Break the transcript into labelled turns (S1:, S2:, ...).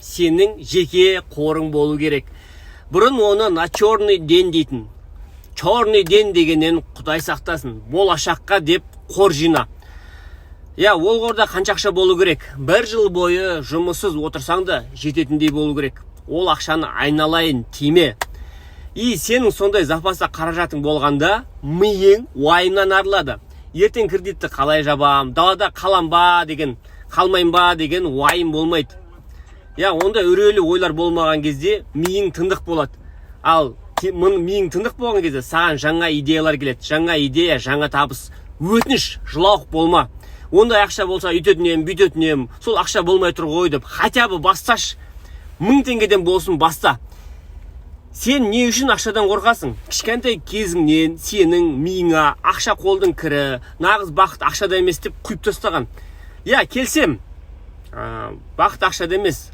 S1: Сенің жеке қорың болу керек. Бұрын оны на черный день дейтін. Черный день дегеннен құдай сақтасын. Болашаққа деп қор жина. Иә, ол қорда қанша ақша болу керек? Бір жыл бойы жұмыссыз отырсаң да, жететіндей болу керек. Ол ақшаны, айналайын, тиме. И сенің сондай запаста қаражатың болғанда, миың уайымнан арылады. Ертең кредитті қалай жабам, далада қалам ба деген, қалмайын ба деген уайым болмайды. Иә, ондай үрейлі ойлар болмаған кезде миың тындық болады. Ал миың тындық болған кезде саған жаңа идеялар келеді. Жаңа идея — жаңа табыс. Өтініш, жылауық болма. Ондай ақша болса, үйтетін едім, бүйтетін едім, сол ақша болмай тұр ғой деп. Хотя бы басташы, 1000 теңгеден болсын баста. Сен не үшін ақшадан қорқасың? Кішкентай кезіңнен сенің миыңа ақша қолдың кірі, нағыз бақыт ақшада емес деп құйып тастаған. Иә, келсем, бақыт ақшада емес.